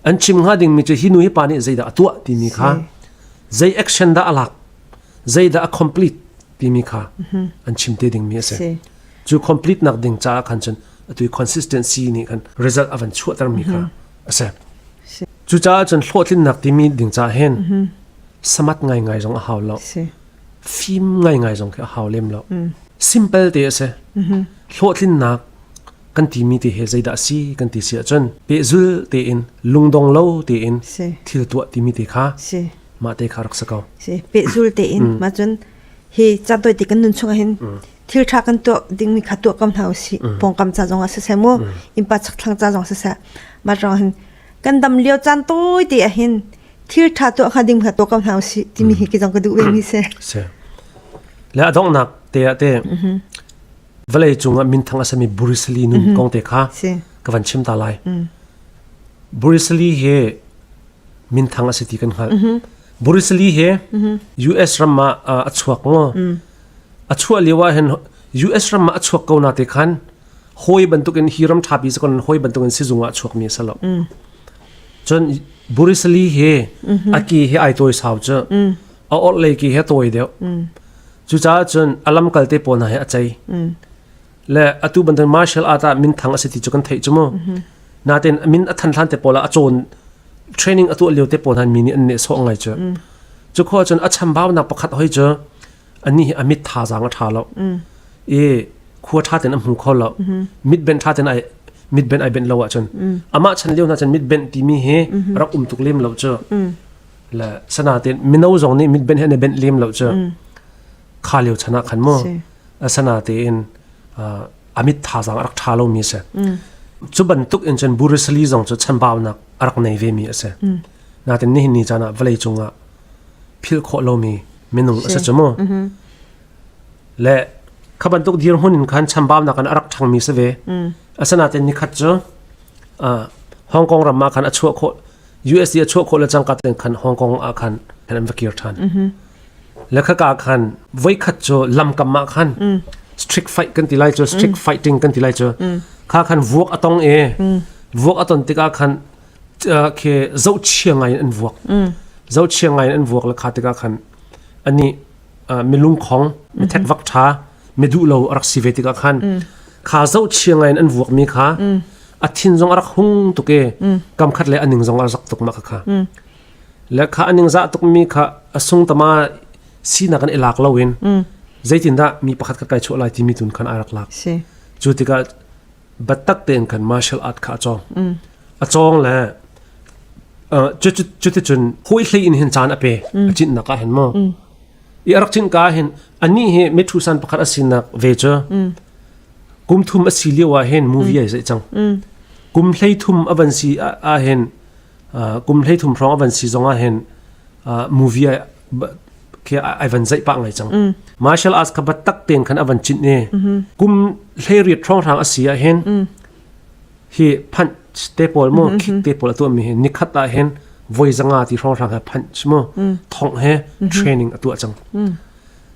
An chim hnga dingmi cu hi nu hi pa nih zeidah a tuah timi kha zei action dah a lak zeidah a complete timi kha an chim te dingmi a si. Cu complete nak ding caah khan cun atu consistency nih khan result a van chuahtermi kha a si. Cucaah cun hlawhtlinnak timi ding caah hin samat ngaingai zong a hau lo. Fim ngaingai zong khi a hau lem lo. Simple te a si. Hlawhtlinnak kan timi te he zeidah a si kan ti si ahcun pehzul tein lungdong lo tein thil tuah timi te kha mah te kha rak si ko. Si pehzul tein mah cun hi caan ti kan nun chung ah hin thil ṭha kan tuah dingmi kha tuah ko hna usih. Pawngkam ca zong ah siseh mu, innpa chakthlang ca zong siseh mah ruang hin kan dam lio caan tawi te ah hin thil ṭha tuah hnga ding kha tuah ko hna usih timi hi ki zong ka duh ve mi si. Si. Le a donghnak te ah te vawlei cungah minthang a sami Bruce Lee nun kong te kha ka van chim ta lai. Bruce Lee hi Minthang a si ti kan hngalh. Bruce Lee he US ram ah a chuak maw? A chuah lio ah hin US ram ah a chuak ko na te khan hawi bantukin hi ram ṭhapi cu kan hawi bantukin sizung ah a chuakmi a si lo. Cun Bruce Lee he a ki he ai tawi sau cu a orhlei ki he tawi deuh. Cucaah cun a lamkal te pawl hna he a cei. Le atu bantuk martial art ah minthang a si ti cu kan theih cu mu. Natin min a than hlan te pawl ah a cawn training a tuah lio te pawl hna mi nih an nehsawh ngai cu. Cu khua cun a chambaunak pakhat hoi cu ani hi a mit thazaang a ṭha lo. I khua ṭha ten a hmu kho lo. Mit ben ṭha ten ai mit ben ai benh lo ahcun amah chan lio hna cun mit benh timi hi rak um tuk lem lo cu. Le sanatin mino zong nih mit benh he an i benh lem lo cu. Kha lio chan ah khan mu asana tein a mit thazaang a rak ṭha lomi a si. Cu bantuk in cun Bruce Lee zong cu chanbaunak a rak nei vemi a si. Natin nihin ni caan ah vawlei cungah philh khawh lomi minung a si cu mu. Le kha bantuk dirhmun in khan chambaunak in a rak ṭhangmi si ve. Asinain nikhat cu Hong Kong ram ah khan a chuah khawh USD a chuah khawh le cangka tein khan Hong Kong ah khan an va kir ṭhan. Le khaka khan voikhat cu lamkam ah khan strict fight kan ti lai cu strict fighting kan ti lai cu kha khan vuak a tong e vuak a ton tikah khan khi zohchia ngai in an vuak zohchia ngai in an vuak le kha tikah khan ani milungkhong mithek vak ṭha miduh lo a rak si ve tikah khan kha zohchia ngai in an vuak mi kha a thin zong a rak hung tuk e kam khat le a ning zong a rak tuk ma kha kha le kha a ning zah tuk mi kha a sung tama sinak an i lak lo in zeitindah mi pakhat khat kai chuah lai timi tun khan a rak lak cu tikah biatak tein khan martial art kha a cawng a cawng le cuticun hawi hlei in hin caan a pe a cinnak ah hin mu i a rak cin ka hin anih hi mithu san pakhat a sinak ve cu kum thum a si lio ah hin movie ai zai cang kum hlei thum a van si ah hin kum hlei thum hrawng a van si zong ah hin movie ai khi ai van zaih pah ngai cang martial arts kha tak ten khan a van chin ni kum hlei riat hrawng hrang a si ah hin hi punch te pawl mu kick te pawl a tuah mi hi nikhat ah hin voi zanga ti hrawng hrang he punch mu thong he training a tuah cang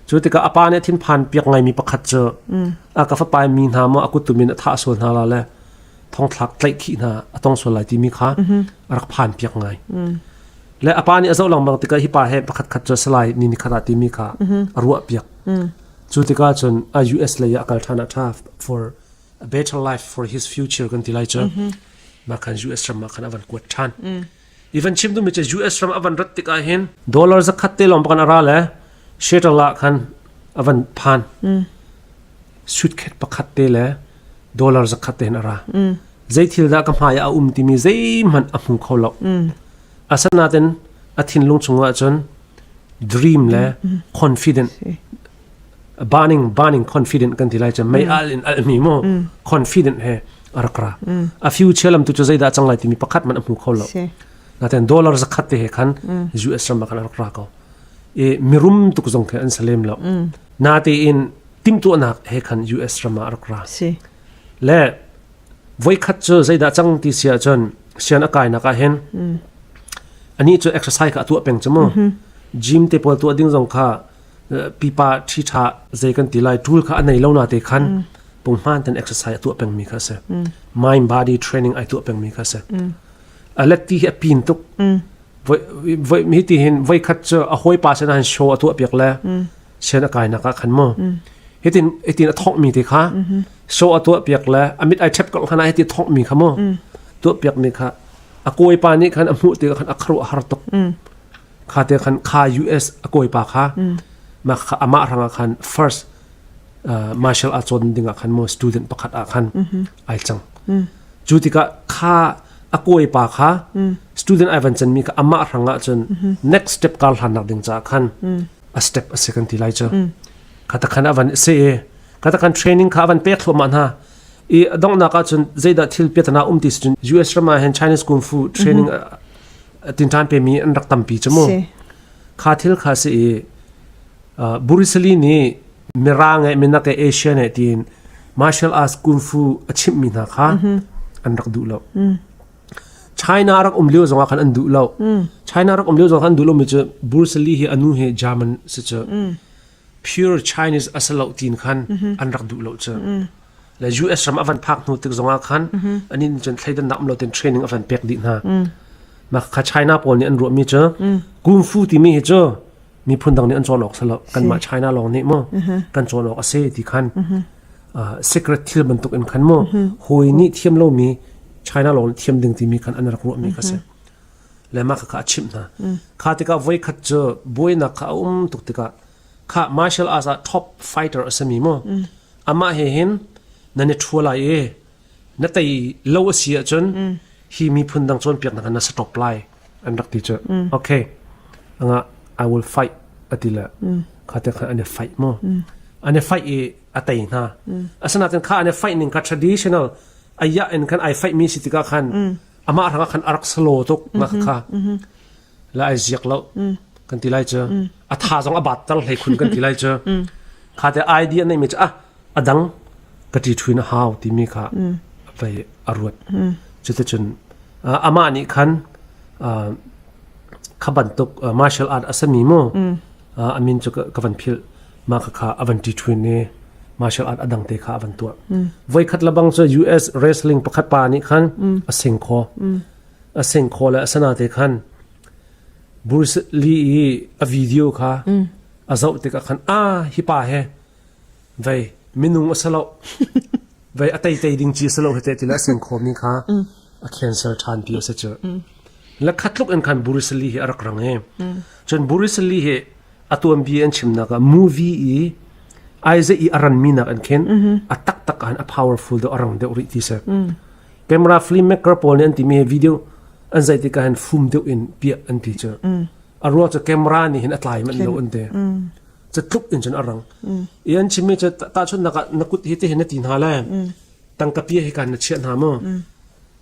cu tikah apa nih thinphan piak ngai mi pakhat cu a ka fapa mi hna mu a kuttum in a thah sual hna la le thongthlak tlaih khih hna a tong sual lai timi kha a rak phan piak ngai le a pa nih a zoh lengmang tikah hi pa he pakhat khat cu salai ni ni khat ah timi kha a ruah piak cu tikah cun a US lei ah a kal ṭhan ah ṭha for a better life for his future kan ti lai cu mah khan US ram ah khan a van kuat ṭhan even chim tu mi cu US ram a van rat tikah hin dollar zakhat te lawng pakan a ra le Seattle ah khan a van phan suitcase pakhat te le dollar zakhat te hin a ra zei thil dah ka hmai ah a um timi zeihmanh a hmu kho lo asanaten a thinlung chungah cun dream le confident burning burning confident kan ti lai cu mei al in al mi mu confident he a rak ra a future lam tu cu zeidah cang lai timi pakhat man a hmu kho lo naten dollar zakhat te he khan US ram ah khan a rak ra ko i mirum tuk zong khe an salem lo natein timtuahnak he khan US ram ah a rak ra Le voikhat cu zeidah cang ti si ahcun sian a kainak ah hin anih cu exercise kha a tuah peng cu mu. Gym te pawl tuah ding zong kha pipa ṭhi ṭha zei kan ti lai tool kha a nei lo na te khan punghman ten exercise a tuah pengmi kha a si. Mind body training ai tuah pengmi kha a si. A let ti hi a pin tuk. Voi voi mi ti hin voikhat cu a hawipa sin han show a tuah piak le sian a kainak ah khan mu. Hitin hitin a thongmi te kha show a tuah piak le a mit ai ṭhep ko khan hiti thongmi kha mu tuah piak mi kha a kawipa nih khan a hmuh tikah khan a kharuah har tuk kha te khan kha US a kawipa kha ma kha amah rangah khan first martial art cawn ding ah khan mu student pakhat ah khan ai cang cu tikah kha a kawipa kha student ai van can mi kha amah rangah cun next step kar hlan nak ding caah khan a step a si kan ti lai cu kha khan a van si i kha khan training kha a van pek thluahmah hna i a donghnak ah cun zeidah thil piatana um ti si cun US ram ah hin Chinese Kung Fu training tinṭan pemi an rak tampi cu mu kha thil kha si i Bruce Lee nih mirang e minak e Asian e tiin martial arts kung fu a chimhmi hna kha an rak duh lo China rak um lio zongah khan an duh lo. China rak um lio zong khan duh lomi cu Bruce Lee hi anu he German si cu pure Chinese a si lo tin khan an rak duh lo cu. Le US ram a van phak hnu tik zongah khan anin cun thleidannak um lo ten training a van pek dih hna. Mah kha China pawl nih an ruahmi cu kung fu timi hi cu miphun dang nih an cawn awk si lo kanmah China lawng nih mu kan cawn awk a si ti khan secret thil bantuk in khan mu hawi nih thiam lomi China lawng nih thiam ding timi khan an rak ruahmi kha si. Le mah kha a chimh hna. Kha tikah voikhat cu buainak kha a um tuk tikah kha martial arts ah top fighter a simi mu amah he hin nan i ṭhua lai i na tei lo a si ahcun hi miphun dang cawnpiaknak na stop lai an rak ti cu. Okay, anga I will fight ati le kha te khan an i fight mu. An i fight i a tei hna. Asinain kha an i fight ning kha traditional aya in khan ai fight mi si tikah khan amah hrangah khan a rak salo tuk nga kha la ai ziak lo kan ti lai cu a tha zong a bat tar hlei khun kan ti lai cu kha te idea nei mi cu ah adang ka ti thuin a hau timi kha vai a ruat cuticun amah nih khan kha bantuk martial art a sami mu amin cu ka van philh mah kha kha a van ti thuin i martial art adang te kha a van tuah voikhat labang cu US wrestling pakhat pa nih khan a sing kho a sing kho le a sana te khan Bruce Lee i a video kha a zoh tikah khan a hi pa he vei minung a salo vei a tei tei ding chi salo he te ti la sing kho mi kha a cancel than ti a se chu la khatluk in khan Bruce Lee hi a rak rang e cun Bruce Lee hi a tuanbi an chimnak ah movie i aize i a ranmi nak an khen a taktak ah a powerful deuh a rang deuh rih ti se camera film maker pawl nih an timi video an zai tikah hin fum deuh in piah an ti cu a ruang cu camera nih hin a tlai manh lo an ti ca tluk in cun a rang i an chimmi cu tahchunhnak ah na kut hi te hin na ti hna le tangka pia hi kan na chiah hna mu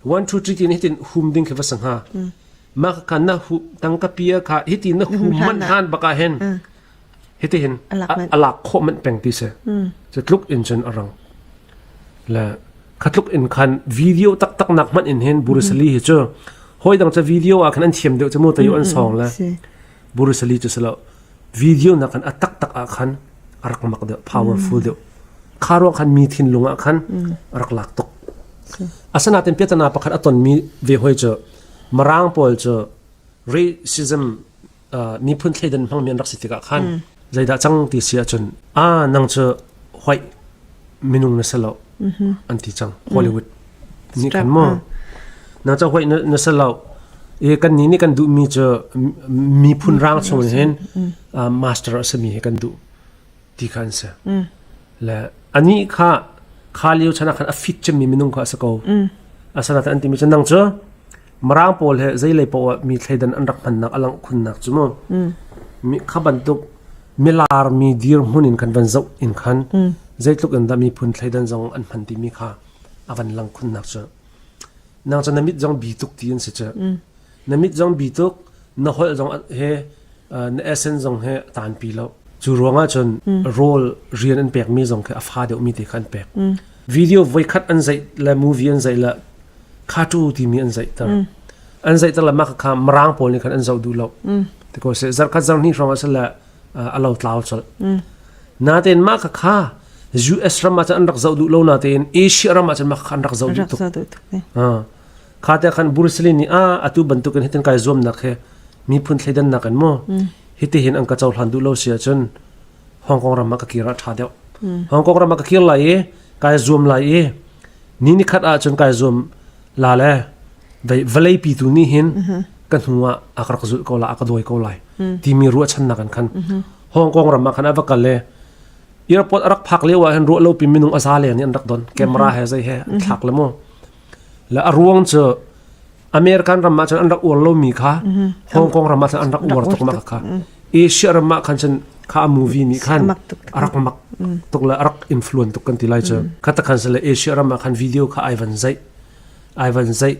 1 2 3 tin hitin hum ding khi va sa hnga mah kha na hu tangka pia kha hiti na hum man han baka hen hiti hin alak khawh man peng ti se cu tluk in cun a rang le khatluk in khan video taktak nak hmanh in hin Bruce Lee hi cu hoi dang ca video ah khan an thiam deuh cu mu tayo an song le Bruce Lee cu silo video nak khan a taktak ah khan a rak mak deuh powerful deuh kha ruang khan mi thinlung ah khan a rak lak tuk asanatin piatana pakhat a ton mi ve hoi cu Mirang pawl cu racism miphun thleidan hmangmi an rak si tikah khan zeidah cang ti si ahcun a nang cu white minung na si lo an ti cang Hollywood nih khan maw nang cu white na si lo i kan nih nih kan duhmi cu miphun rang chung hin master a simi hi kan duh ti kha an si le anih kha kha lio chan ah khan a fit cemmi minung kha a si ko asanain an timi cu nang cu Mirang pawl he zeilei paoh ah mi thleidan an rak hmannak a langh khunnak cu mu mi kha bantuk milar mi dirhmun in khan van zoh in khan zeitluk in dah miphun thleidan zong an hman timi kha a van lang khunnak cu nang cu na mit zong bi tuk ti an si cu na mit zong bi tuk na holh zong he na essence zong he tanpi lo cu ruangah cun role rian an pekmi zong khi a fa deuhmi te kha an pek video voikhat an zeih le movie an zeih le khatu timi an zeihter an zeihter le mah kha mirang pawl nih khan an zoh duh lo ti ko se zarkhat zarhnih hrawng ah le a lo tlau colh natein mah kha kha US ram ah cun an rak zoh duh lo natein Asia ram ah cun mah kha an rak zoh duh tuk kha te khan Bruce Lee nih a atu bantukin hitin kai zuamnak he miphun thleidannak in mu hiti hin an ka cohlan duh lo si ahcun Hong Kong ram ah ka kir ah ṭha deuh Hong Kong ram ah ka kir lai i kai zuam lai i ni ni khat ahcun kai zuam la le vawlei pi tu nih hin ka hnu ah a ka rak zulh ko lai a ka dawi ko lai timi ruahchannak an khan Hong Kong ram ah khan a va kal le airport a rak phak lio ah hin ruah lo pi minung a za leng nih an rak don camera he zei he an thlak le mu le a ruang cu American ram ah cun an rak uar lomi kha Hong Kong ram ah cun an rak uar tuk ma kha Asia ram ah khan cun kha a movie nih khan a rak mak tuk le a rak influence tuk kan ti lai cu kha ta khan sale Asia ram ah khan video kha ai van zaih ai van zaih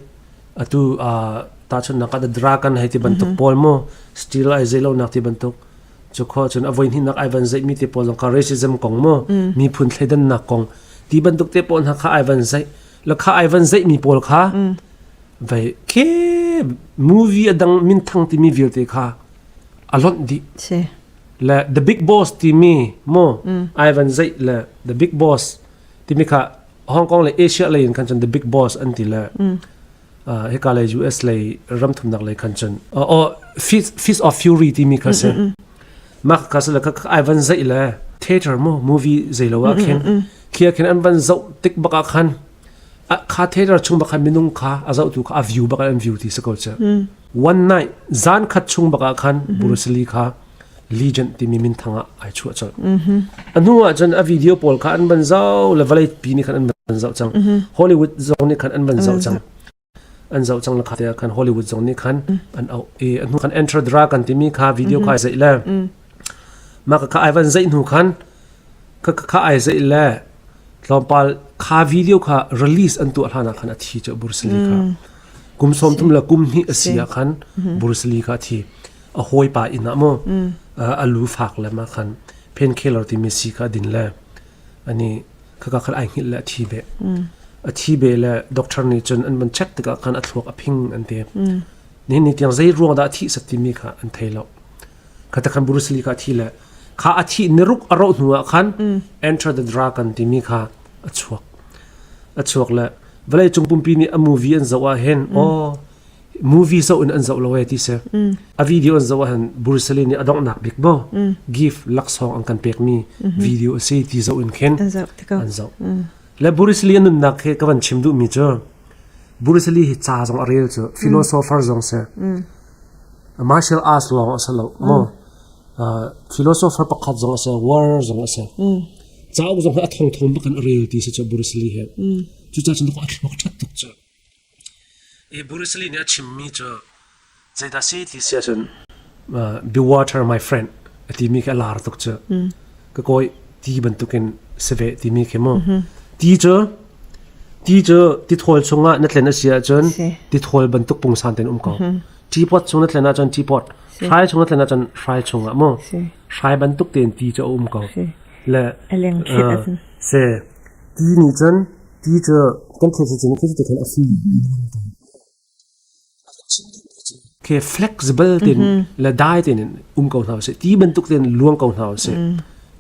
atu ta chun nak the dragon hei ti bantuk pawl mu steel ai zei lo nak ti bantuk cu kho cun a voi hnih nak ai van zaih mi te pawl zong kha racism kong mu miphun thleidannak kong ti bantuk te pawl hna kha ai van zaih la kha ai van zeih mi pawl kha. Vai ke movie a dang minthang timi vialte kha a lonh dih. Si. Le The Big Boss timi mo Ivan Zeih le The Big Boss timi kha Hong Kong le Asia lei in khan cun The Big Boss an ti le hika lei US lei ram thumnak lei khan cun oh Fist of Fury timi kha si. Mah kha se le kha Ivan Zeih le theater mo movie zei lo ah khin khia khin an van zoh tik bak ah khan kha theater chung bak khan minung kha a zohtu kha a view bak an view ti si ko cu. One night zan khat chung bak ah khan Bruce Lee kha Legend timi minthang ah ai chuah colh. A hnu ah cun a video pawl kha an van zoh le vawlei pi nih khan an van zoh cang. Hollywood zong nih khan an van zoh cang. An zoh cang le kha te ah khan Hollywood zong nih khan an auh i a hnu khan Enter Dragon timi kha video kha ai zeih le mah kha ai van zeih hnu khan kha kha ai zeih le tlawmpal kha video kha release an tuah hlan ah khan a thi cu Bruce Lee kha. Kum 30 le kum hnih a si ah khan Bruce Lee kha a thi. A hawipa inn ah mu a lu fak le ma khan painkiller timi si kha din le ani khaka khan ai hngilh le a thi ve. A thi ve le doctor nih cun an van check tikah khan a thluak a phing an ti. Nihin ni tiang zei ruang dah a thih sat timi kha an thei lo. Khata khan Bruce Lee kha a thi le kha a thih niruk a roh hnu ah khan Enter the Dragon timi kha a chuak. A chuak le vawlei cung pumpi nih a movie an zoh ah hin aw movie zoh in an zoh lo e ti si. A video an zoh ah hin Bruce Lee nih a donghnak bik bo gift laksawng an kan pekmi video a si ti zoh in khin an zoh. Le Bruce Lee a nunnak he ka van chim duhmi cu Bruce Lee hi ca zong a rel cu philosopher zong si. Martial arts lawng a si lo maw philosopher pakhat zong a si war zong a si cauk zong hi a thongthong bak in a rel ti si cu Bruce Lee he cucaah cun a thluak ṭhat tuk cu i Bruce Lee nih a chimmi cu zeidah si ti si ahcun be water my friend a timi khi a lar tuk cu ka kawi ti bantukin si ve timi khi mu ti cu Ti cu tithawl chungah na tlen a si ahcun tithawl bantuk pungsan tein um ko. Teapot chung na tlen ahcun teapot, hrai chung na tlen ahcun hrai chungah mu. Hrai bantuk tein ti cu a um ko. Le se ti nih cun ti cu kan thil cun khi ti khan a fi. Khi flexible tein le dai tein um ko hna usih. Ti bantuk tein luang ko hna usih.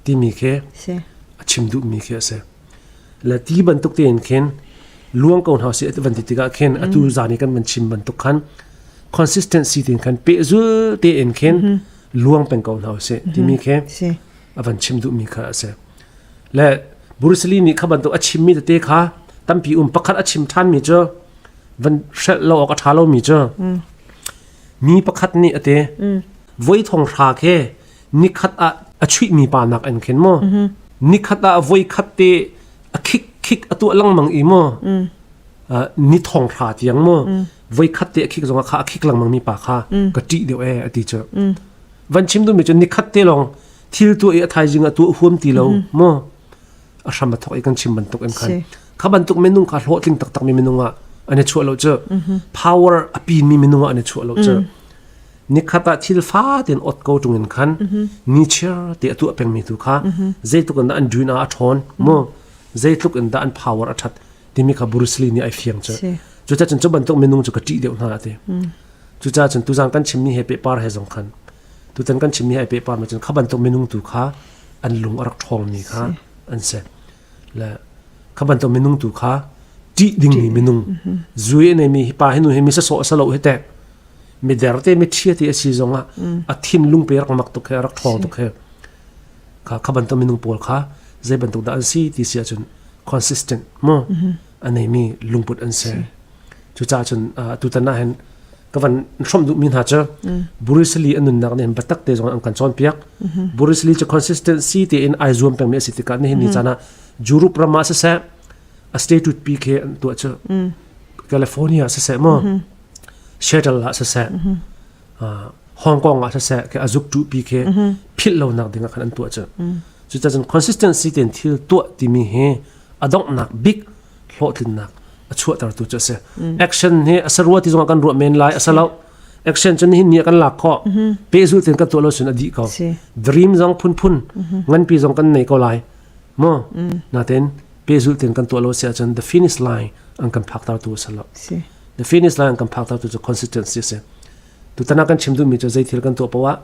Timi khi a chim duhmi khi a si. Le ti bantuk tein khin luang ko hna usih van ti tikah khin atu zan i kan van chim bantuk khan consistency tein khan pehzul tein khin luang peng ko hna usih timi khi a van chim duhmi kha a si. Le Bruce Lee nih kha bantuk a chimmi tete kha tampi um pakhat a chim ṭhanmi cu van hrelh lo awk a ṭha lomi cu mi pakhat nih a ti voi thong hra khi nikhat ah a chuihmi pa nak in khin mu nikhat ah voi khat te a khik khik a tuah lengmang i mu ni thong hra tiang mu voi khat te a khik zong ah kha a khik lengmang mi pa kha ka ṭih deuh e a ti cu van chim duhmi cu nikhat te lawng thil tuah i a thaizing ah tuah huam ti lo mu a hram a thok i kan chim bantuk in khan kha bantuk minung kha hlawhtling taktak mi minung ah an i chuah lo cu power a pin mi minung ah an i chuah lo cu nikhat ah thil fa tein ot ko tung in khan ni chiar te a tuah peng mi tu kha zeitluk in dah an dun ah a ṭhawn mu zeitluk in dah an power a ṭhat timi kha Bruce Lee nih ai fiang cu cucaah cun cu bantuk minung cu ka ṭih deuh hna ati cucaah cun tuzang kan chimmi he pehpar he zong khan tutan kan chimmi he pehpar ma cun kha bantuk minung tu kha an lung a rak ṭhawngmi kha an si. Le kha bantuk minung tu kha ṭih dingmi minung zui a neimi hi pa hi nu hi mi sasawh a salo hi teh mi derte mi ṭhia ti a si zongah a thinlung pe rak mak tuk he rak ṭhawng tuk he kha kha bantuk minung pawl kha zei bantuk dah an si ti si ahcun consistent mu a neimi lungput an si. Cucaah cun tutan ah hin ka van hrawmh duhmi hna cu Bruce Lee a nunnak nih hin biatak te zong an kan cawnpiak. Bruce Lee cu consistency tein ai zuam pengmi a si tikah nihin ni caan ah Europe ram ah siseh a statute pi khi an tuah cu California siseh maw Seattle ah siseh Hong Kong ah siseh khi a zuktu pi khi philh lonak ding ah khan an tuah cu. Cucaah cun consistency tein thil tuah timi hi a donghnak bik hlawhtlinnak a chuahtertu cu a si. Action hi a sarua ti zong kan ruah men lai a salo. Action cu nihin ni ah kan lak khawh. Pehzul tein kan tuah lo sin a dih ko. Dream zong phunphun nganpi zong kan nei ko lai. Mo natin pehzul tein kan tuah lo si ahcun the finish line an kan phaktertu a si lo. The finish line kan phak tu cu consistency a si. Tutan ah kan chim duhmi cu zei thil kan tuah poah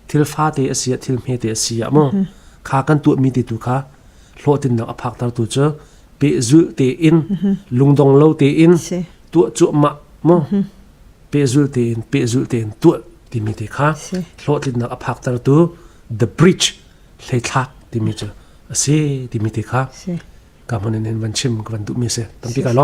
thil fate a si ah thil hmete a si ah mu kha kan tuahmi te tu kha hlawhtlinnak a phakter tu cu pehzulh tein lungdong lo tein tuah cuahmah mu pehzulh tein pehzulh tein tuah timi te kha hlawhtlinnak a phakter tu the bridge hleithlak timi cu a si timi te kha ka hmun in van chim ka van duhmi a si tampi ka lawm.